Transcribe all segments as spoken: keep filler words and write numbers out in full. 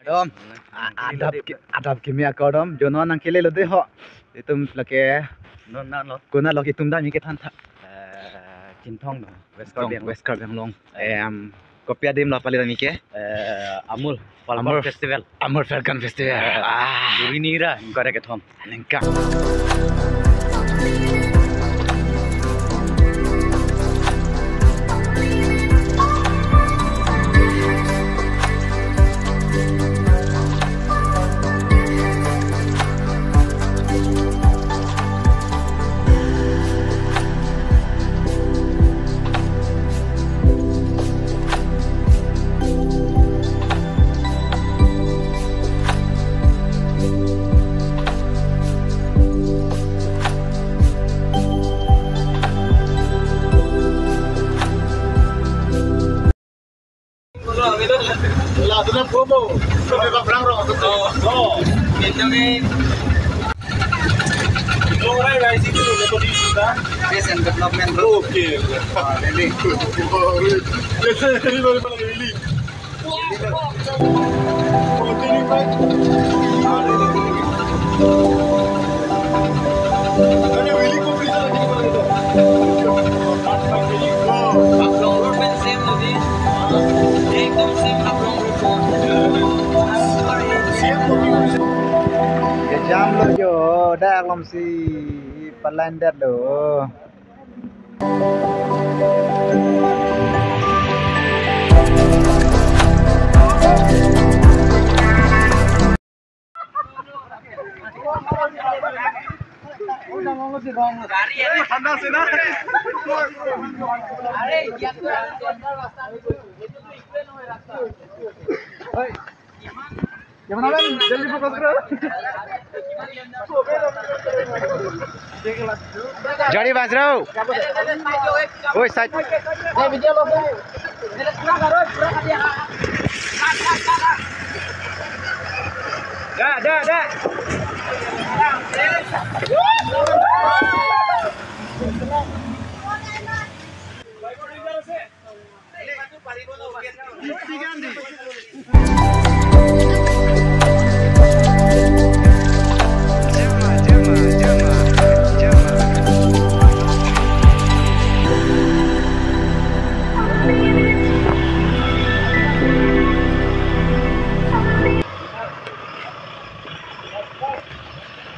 Dom, a-, adap ke, adap keme akardom, jo non nangkele lo dei ho. Itum lake non nang lo. Konat lo itum dam ke than tha. Eh, Chinthong no, West Karbi Anglong. West Karbi Anglong. Em, kopi adim lo pali dam ke? Eh, Amur Falcon Amur. Festival. Amur Falcon Festival. Eh, ah. Duri nira, ingkoi ra kethom. Ningkan. Peace and Development Road. Okay. Kejam lo jo, dak alom si palan det lo. Jari Bajrao. Oi, side. Da, da, da.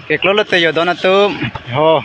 Keklo lote jo don atum. Ho.